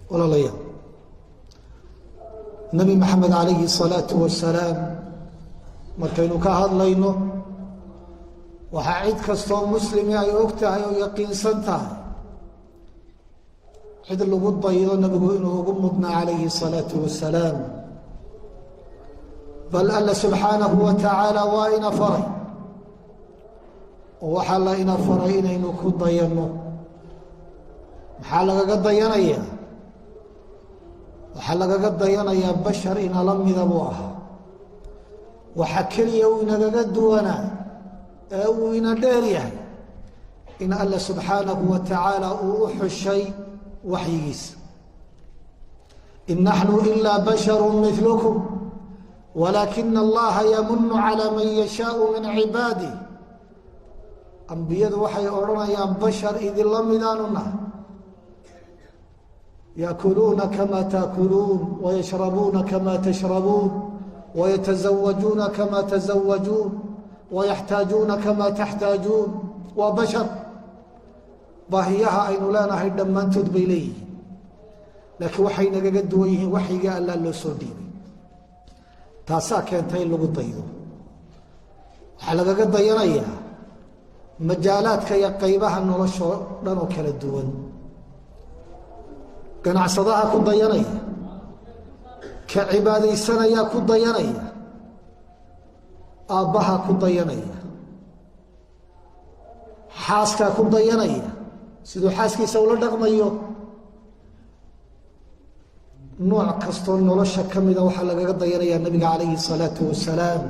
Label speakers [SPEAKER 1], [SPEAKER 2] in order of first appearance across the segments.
[SPEAKER 1] Walaalayaal, Nebi Maxamed calayhi salaatu wasalaam markaynu ka hadlayno, waxaa cid kastoo muslimi ay og tahay oo yaqiinsan tahay cid lagu daydo nabigu inuu ugu mudnaa calayhi salaatu wasalaam. Bal Alla subxaanahu wa tacaala waa ina faray, oo waxaa la ina faray inaynu ku dayanno. Maxaa lagaga dayanayaa? Waxaa lagaga dayanayaa bashar inala mida buu ahaa. Waxa keliya uu inagaga duwanaa ee uu ina dheer yahay in Alla subxaanahu wa tacaala uu u xushay waxyigiisa. In naxnu ilaa basharu milukum walaakina Allaha yamunu calaa man yashaau min cibaadih. Ambiyadu waxay odhanayaan: bashar idinla midaanu nahay, yaakuluuna kama taakuluun wayashrabuuna kama tashrabuun wayatazawajuuna kama tazawajuun wayaxtaajuuna kama taxtaajuun. Waa bashar, baahiyaha aynu leenahay dhammaantood bay leeyihiin, laakiin waxay nagaga duwan yihiin waxyiga Allaa loo soo dhiibay. Taasaa keentay in lagu daydo. Waxaa lagaga dayanayaa majaalaadka iyo qaybaha noloshoo dhan oo kala duwan. Ganacsadaha ku dayanaya, ka cibaadaysanayaa ku dayanaya, aabbaha ku dayanaya, xaaskaa ku dayanaya, siduu xaaskiisa ula dhaqmayo. Nooc kastoo nolosha ka mida waxaa lagaga dayanayaa nabiga calayhi salaatu wasalaam,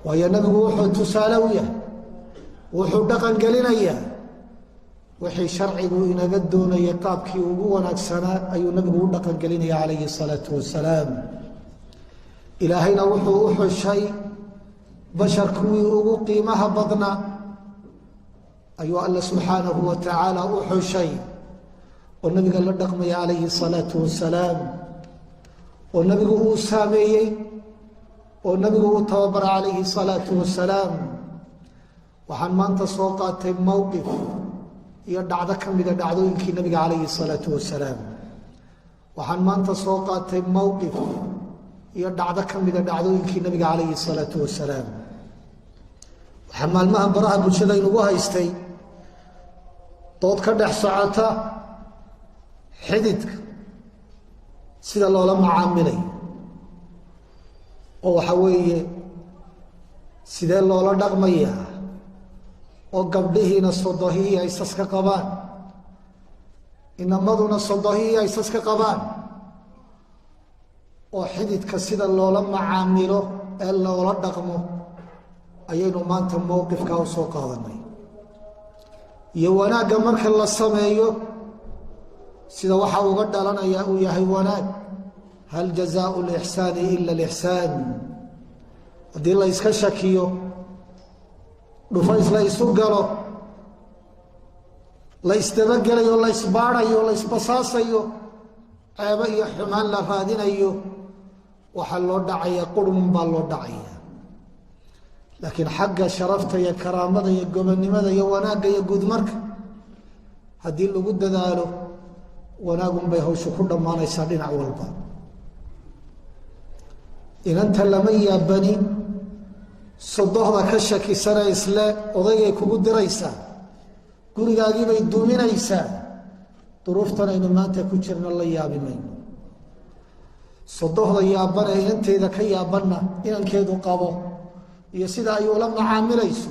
[SPEAKER 1] waayo nabigu wuxuu tusaale u yahay, wuxuu dhaqan gelinayaa wixii sharcigu inaga doonayay. Qaabkii ugu wanaagsanaa ayuu nabigu u dhaqan gelinaya calayhi salaatu wasalaam. Ilaahayna wuxuu u xushay bashar kuwii ugu qiimaha badnaa ayuu Alla subxaanahu wa tacaala u xushay, oo nabiga la dhaqmaya calayhi salaatu wasalaam, oo nabigu uu saameeyey, oo nabigu uu tababara calayhi salaatu wasalaam. Waxaan maanta soo qaatay mowqif iyo dhacdo ka mida dhacdooyinkii nabiga calayhi salaatu wasalaam. Waxaan maanta soo qaatay mowqif iyo dhacdo ka mida dhacdooyinkii nabiga calayhi salaatu wasalaam. Waxaa maalmaha baraha bulshada inugu haystay dood ka dhex socota xididka sida loola macaamilayo, oo waxa weeye sidee loola dhaqmayaa, oo gabdhihiina sodohihii ay saska qabaan, inamaduna sodohihii ay saska qabaan, oo xididka sida loola macaamilo ee loola dhaqmo ayaynu maanta mowqifkaa u soo qaadanay, iyo wanaagga marka la sameeyo sida waxa uga dhalanaya uu yahay wanaag. Hal jazaau lixsaani ila alixsaan. Haddii la yska shakiyo, dhufays la isu galo, la isdabagelayo, la isbaadayo, la isbasaasayo, ceebo iyo xumaan la raadinayo, waxaa loo dhacaya qurmun baa loo dhacaya. Laakiin xagga sharafta iyo karaamada iyo gobonnimada iyo wanaagga iyo guudmarka haddii lagu dadaalo, wanaagun bay hawshu ku dhammaanaysaa dhinac walba. Inanta lama yaabani sodohda ka shakisana isle odaygay kugu diraysaa, gurigaagiibay duminaysaa. Duruuftan aynu maanta ku jirno la yaabi mayno. Sodohda yaabane inanteeda ka yaabanna inankeedu qabo iyo sida ay ula macaamilayso,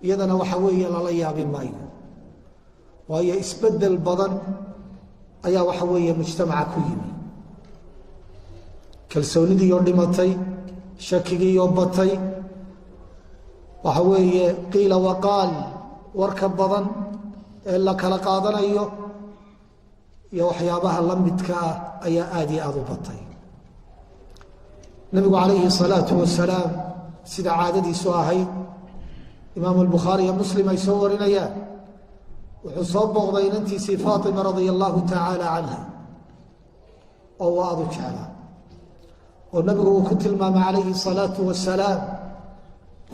[SPEAKER 1] iyadana waxa weeye lala yaabi maayo, waayo isbeddel badan ayaa waxa weeye mujtamaca ku yimi. Kalsoonidiioo dhimatay, shakigiioo batay, waxa weeye qiila waqaal, warka badan ee la kala qaadanayo iyo waxyaabaha la midka ah ayaa aada iyo aada u batay. Nabigu calayhi salaatu wasalaam, sida caadadiisu ahayd, Imaamu Albukhaari iyo Muslim ay soo warinayaan, wuxuu soo booqday inantiisii Faatima radia Allahu tacaala canha, oo uu aada u jeclaa, oo nabigu uu ku tilmaamay calayhi salaatu wasalaam: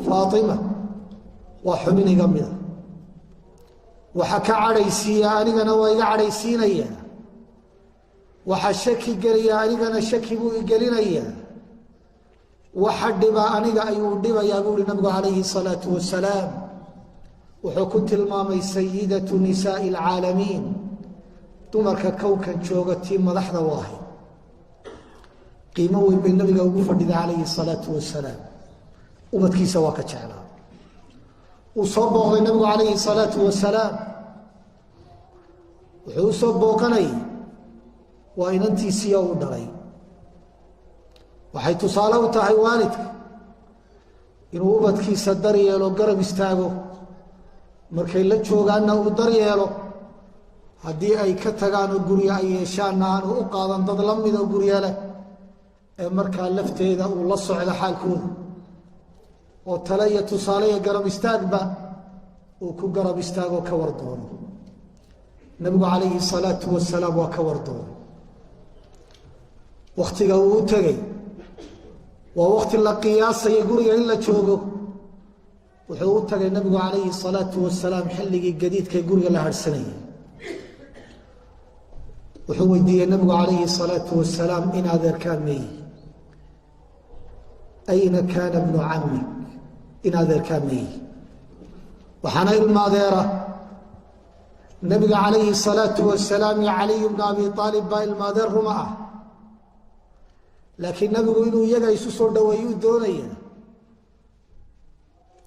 [SPEAKER 1] "Faatima waa xubin iga mida, waxa ka cadhaysiiya anigana waa iga cadhaysiinaya." Waxa shaki geliya anigana shaki buu igelinayaa, waxa dhibaa aniga ayuu dhibayaa, buu uhi nabigu calayhi salaatu wasalaam. Wuxuu ku tilmaamay sayidatu nisaai alcaalamiin, dumarka kownkan jooga tii madaxda u ahayd. Qiimo weyn bay nabiga ugu fadhida calayhi salaatu wasalaam. Ubadkiisa waa ka jeclaa. Uu soo booqday nabigu calayhi salaatu wasalaam. Wuxuu u soo booqanayay waa inantiisiiyo uu dhalay. Waxay tusaale u tahay waalidka inuu ubadkiisa daryeelo, garab istaago, markay la joogaanna uu daryeelo, haddii ay ka tagaan oo guryo ay yeeshaanna aanu u qaadan dad la midoo guryo leh, ee markaa lafteeda uu la socdo xaalkooda, oo tale iyo tusaale iyo garab istaagba uu ku garab istaagoo ka war doono. Nabigu calayhi salaatu wasalaam waa ka war doono. Waktiga uu u tegey waa wakti la qiyaasaya guriga in la joogo. Wuxuu u tagay nabigu calayhi salaatu wasalaam xilligii gadiidka guriga la harhsanayay. Wuxuu weydiiyey nabigu calayhi salaatu wasalaam: "In adeerkaa meeyi? Ayna kaana bnu camik? In adeerkaa meeyi?" Waxaana ilma adeera nabiga calayhi salaatu wasalaam iyo Caliy bnu Abi Aalib baa ilma adeer ruma ah, laakiin nabigu inuu iyaga isu soo dhaweeyuu doonaya.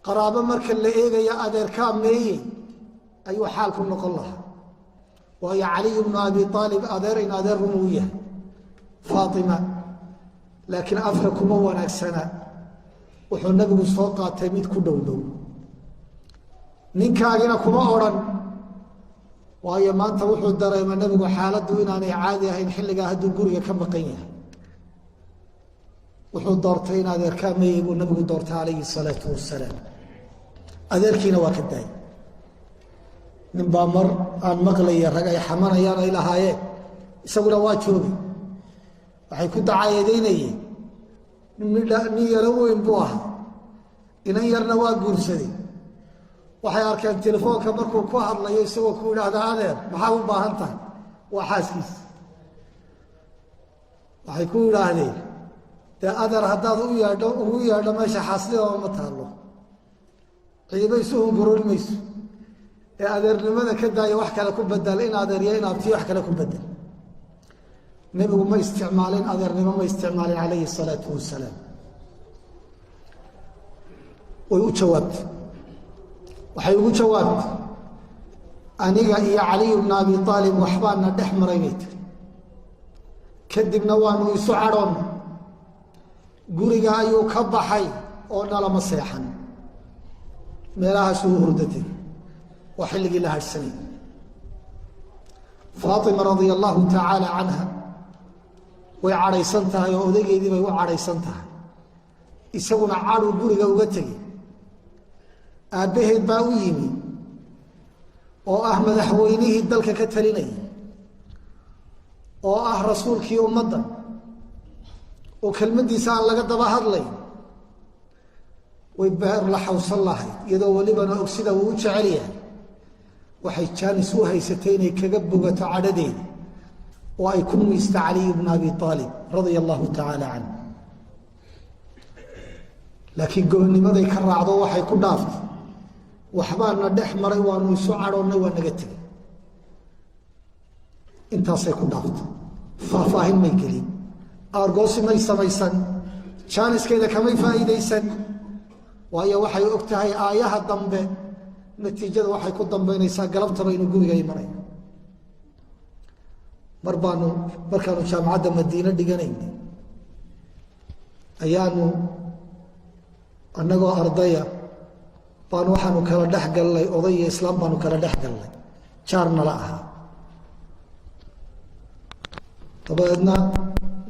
[SPEAKER 1] Qaraabo marka la eegaya, adeerkaa meeye ayuu xaalku noqon lahaa, waayo Caliy bnu Abi Aalib adeer in adeer ruma u yahay Faatima, laakiin afka kuma wanaagsana. Wuxuu nabigu soo qaatay mid ku dhow dhow. Ninkaagina kuma odrhan, waayo maanta wuxuu dareema nabigu xaaladdu inaanay caadi ahayn xilligaa hadduu guriga ka maqan yahay. Wuxuu doortay in adeerkaa meeyey buu nabigu doortay calayhi salaatu wasalaam. Adeerkiina waa ka daayay. Nin baa mar aan maqlaya rag ay xamanayaan, ay lahaayeen, isaguna waa joogay, waxay ku dacaayadeynayeen nin yaro weyn buu ahaa, inan yarna waa guursaday. Waxay arkeen telefoonka markuu ku hadlayo isagoo ku yidhaahda: "Adeer, maxaad u baahan tahay?" Waa xaaskiisa. Waxay ku yidhaahdeen: "Dee adeer, haddaad u yeedho, ugu yeedho, meesha xaaslidaba ma taallo, ciiba isu hunguroon mayso, ee adeernimada ka daaya, wax kale ku bedel, in adeeryo, in abtiyo, wax kale ku bedel." Nebigu ma isticmaalin adeernimo, ma isticmaalin calayhi salaatu wasalaam. Way u jawaabtay. Waxay ugu jawaabtay: "Aniga iyo Caliy bna Abi Aalib waxbaana dhex maray," bay tiri. "Kadibna waanu isu cadhoonna, guriga ayuu ka baxay oo nalama seexan, meelahaasuu hurdatay." Waa xilligii la hadhsanayay. Faatima radia allahu tacaala canha way cadhaysan tahay oo odaygeydii bay u cadhaysan tahay, isaguna cadhuu guriga uga tegey. Aabbaheed baa u yimi oo ah madaxweynihii dalka ka talinayay, oo ah rasuulkii ummadda, oo kelmaddiisa aan laga daba hadlayn. Way beer la xawsan lahayd, iyadoo welibana og sida uu u jecel yahay. Waxay jaanis u haysatay inay kaga bogato cadhadeeda oo ay ku miista Caliy bna Abi Aalib radia allahu tacaala canh, laakiin gobonimaday ka raacdo. Waxay ku dhaaftay: "Waxbaana dhex maray, waanu isu cadhoonnay, waa naga tegey." Intaasay ku dhaaftay. Faahfaahin may gelin, aargoosi may samaysan, jaaniskeeda kamay faa'iidaysan, waayo waxay og tahay aayaha dambe natiijada waxay ku dambaynaysaa galabtaba inuu guriga imanayo. Mar baanu, markaanu jaamacadda Madiine dhiganaynay, ayaanu annagoo ardaya baanu waxaanu kala dhex gallay oday iyo islaam baanu kala dhex gallay, jaarnala ahaa. Dabadeedna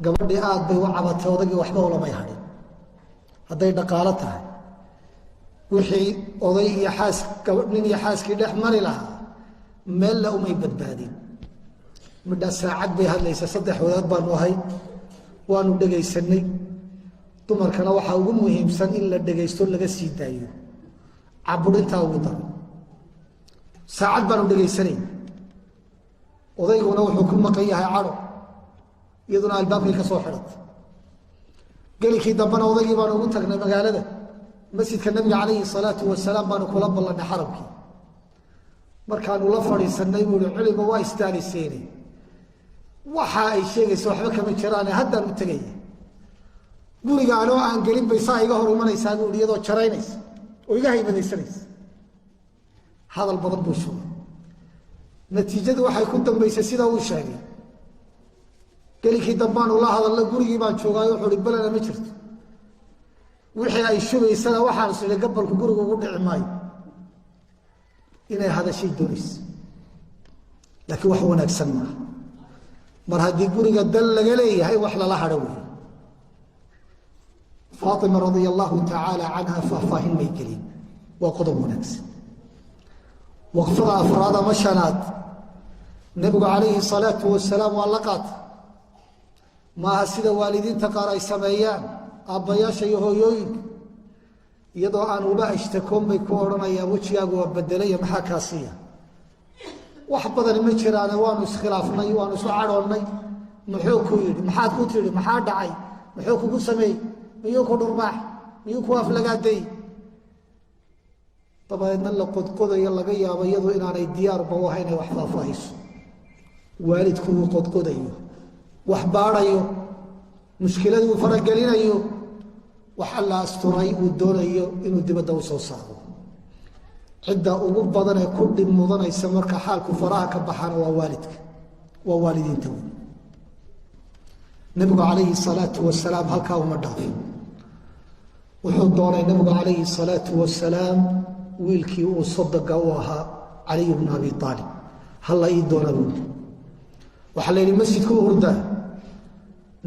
[SPEAKER 1] gabadhii aad bay u cabatay. Odaygii waxba ulamay hadhin. Hadday dhaqaalo tahay, wixii oday iyo xaas, nin iyo xaaskii dhex mari lahaa, meella umay badbaadin. Midhaa saacad bay hadlaysa. Saddex wadaad baanu ahay, waanu dhegaysanay. Dumarkana waxaa ugu muhiimsan in la dhegaysto, laga sii daayo caburintaa ugu daran. Saacad baanu dhegaysanay. Odayguna wuxuu ku maqan yahay cadho. Iyaduna albaabkay ka soo xidhatay. Gelikii dambena odaygii baanu ugu tagnay magaalada, masjidka Nabiga calayhi salaatu wasalaam baanu kula ballanay, xaramkii. Markaanu la fadhiisanay buu ihi, culima waa istaaniseene, waxa ay sheegaysa waxba kama jiraane, haddaan u tegaya guriga. Anoo aan gelin bay saa iga hor imanaysaa buu ihi, iyadoo jaraynaysa oo iga haybadaysanaysa. Hadal badan buu shugay. Natiijadu waxay ku dambaysay sida uu sheegay. Gelikii dambaanu la hadalna, gurigii baan joogaayo. Wuxuu hi, belena ma jirto wixii ay shubaysana. Waxaan is idhi, gabalku guriga ugu dhici maayo, inay hadashay doonaysa, laakiin wax wanaagsan maaha. Mar haddii guriga dal laga leeyahay, wax lala hadho wey. Faatima radia allahu tacaala canha faahfaahin may gelin. Waa qodob wanaagsan. Waqfada afraad ama shanaad, Nebigu calayhi salaatu wasalaam waa la qaatay. Maaha sida waalidiinta qaar ay sameeyaan, aabbayaasha iyo hooyooyinka, iyadoo aan uba ashtakoon bay ku odhanayaan, wejigaagu waa bedelaya, maxaa kaa siiya? Wax badani ma jiraane, waanu iskhilaafnay, waanu isu cadhoonnay. Muxuu ku yidhi? Maxaad ku tidhi? Maxaa dhacay? Muxuu kugu sameeyey? Miyuu ku dhurbaax? Miyuu ku aflagaaday? Dabadeedna la qodqodayo, laga yaabo iyadu inaanay diyaarba u ahayn inay wax faahfaahiso. Waalidku uu qodqodayo, wax baadhayo, mushkiladuu faragelinayo, wax Alla asturay uu doonayo inuu dibadda u soo saaro. Cidda ugu badan ee ku dhib mudanaysa marka xaalku faraha ka baxana waa waalidka, waa waalidiinta wey. Nebigu calayhi salaatu wasalaam halkaa uma dhaafin. Wuxuu doonay Nebigu calayhi salaatu wasalaam wiilkii uu sodoga u ahaa, Caliy bnu Abi Aalib. Halla ii doona buuli. Waxaa la yidhi, masjidku u hurdaa.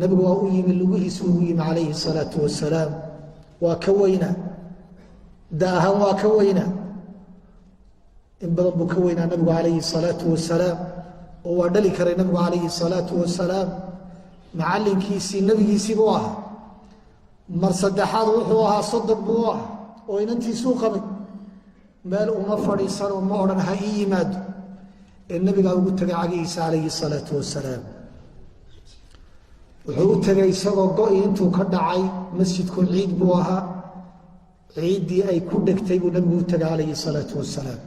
[SPEAKER 1] Nebigu waa u yimi, lugihiisu ugu yimi calayhi salaatu wasalaam. Waa ka weynaa da ahaan, waa ka weynaa, in badan buu ka weynaa Nabigu calayhi salaatu wasalaam, oo waa dhali karay Nabigu calayhi salaatu wasalaam. Macallinkiisii, nebigiisii buu ahaa. Mar saddexaad wuxuu ahaa sodog buu u ahaa oo inantiisuu qabay. Meel uma fadhiisanoo ma odhan ha ii yimaado, ee nabigaa ugu tegay cagihiisa calayhi salaatu wasalaam. Wuxuu u tegay isagoo go-i intuu ka dhacay masjidku, ciid buu ahaa, ciiddii ay ku dhegtay buu nabigu u tegay calayhi salaatu wasalaam.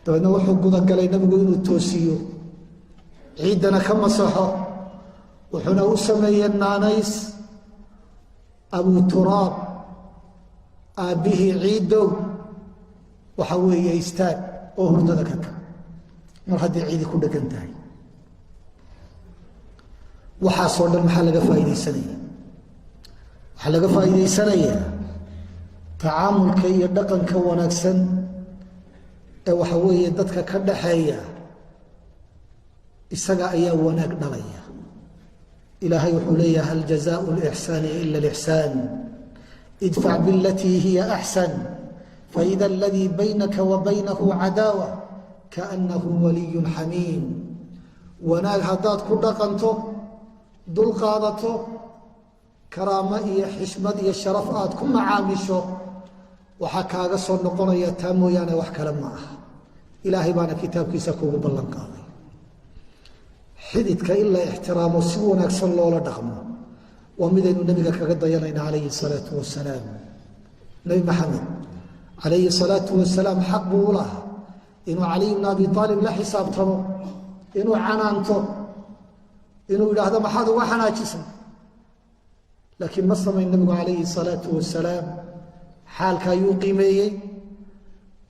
[SPEAKER 1] Dabeedna wuxuu gudagalay nabigu inuu toosiyo, ciiddana ka masaxo. Wuxuuna u sameeyey naanays, Abu Turaab, aabbihii ciiddow. Waxa weeye, istaag oo hurdada ka kac mar haddii ciidi ku dhegan tahay. Waxaasoo dhan maxaa laga faaidaysanaya? Waxaa laga faa'iidaysanayaa tacaamulka iyo dhaqanka wanaagsan ee waxa weeye dadka ka dhaxeeya, isaga ayaa wanaag dhalaya. Ilaahay wuxuu leeyahay, hal jazaau lixsaani ila lixsaan, idfac bilatii hiya axsan, faida aladii baynaka wa baynahu cadaawa kaanahu waliyun xamiim. Wanaag haddaad ku dhaqanto, dulqaadato, karaamo iyo xishmad iyo sharaf aad ku macaamisho, waxaa kaaga soo noqonaya taa mooyaane wax kale ma aha. Ilaahay baana kitaabkiisa kugu ballan qaaday. Xididka in la ixtiraamo, si wanaagsan loola dhaqmo, waa midaynu nabiga kaga dayanayna calayhi salaatu wasalaam. Nebi Maxamed calayhi salaatu wasalaam xaq buu u lahaa inuu Caliy bna Abi Aalib la xisaabtamo, inuu canaanto, inuu yidhaahdo, maxaad uga xanaajisay? Laakiin ma samayn nabigu calayhi salaatu wasalaam. Xaalka ayuu qiimeeyey,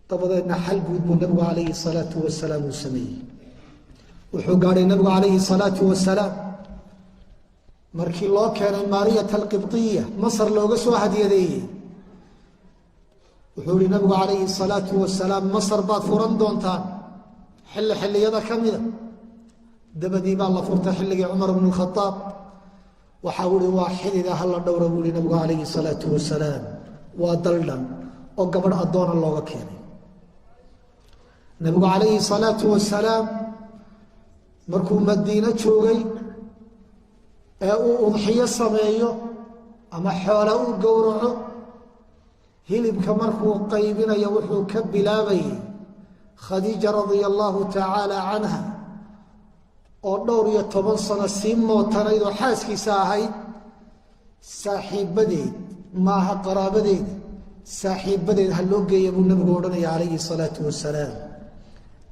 [SPEAKER 1] dabadeedna xal guud buu nabigu calayhi salaatu wasalaam uu sameeyey. Wuxuu gaadhay nabigu calayhi salaatu wasalaam markii loo keenay Maariyata Alqibطiya, Masar looga soo hadiyadeeyey. Wuxuu ihi nabigu calayhi salaatu wasalaam, Masar baad furan doontaan xilli xilliyada ka mida. Dabadii baa la furtay xilligii Cumar bnu Khaaab. Waxau ihi, waa xidida, hala dhowra buu ihi nabigu calayhi salaatu wasalaam. Waa daldhan oo gabadh addoona looga keenay. Nabigu calayhi salaatu wasalaam markuu Madiino joogay ee uu udxiyo sameeyo ama xoola u gowraco, hilibka markuu qaybinayo wuxuu ka bilaabayay Khadiija radia allahu tacaala canha. oo dhowr iyo toban sano sii mootanayd oo xaaskiisa ahayd, saaxiibbadeed maaha qaraabadeeda, saaxiibbadeed ha loo geeya buu nabigu odhanaya calayhi salaatu wasalaam.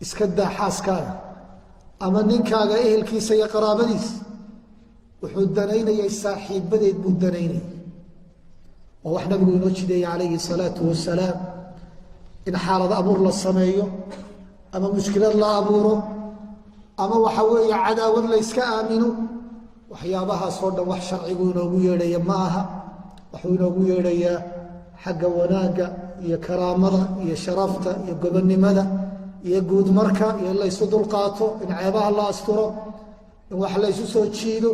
[SPEAKER 1] Iska daa xaaskaaga ama ninkaaga ehelkiisa iyo qaraabadiisa, wuxuu danaynayay saaxiibbadeed buu danaynayay. Waa wax nabigu inoo jideeyey calayhi salaatu wasalaam, in xaalad abuur la sameeyo ama mushkilad la abuuro ama waxa weeye cadaawad la yska aamino, waxyaabahaasoo dhan wax sharcigu inoogu yeedhaya ma aha. Waxuu inoogu yeedhayaa xagga wanaagga iyo karaamada iyo sharafta iyo gobonnimada iyo guudmarka iyo in laysu dulqaato, in ceebaha la asturo, in wax laysu soo jiido.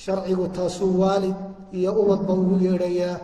[SPEAKER 1] Sharcigu taasuu waalid iyo ubadba ugu yeedhayaa.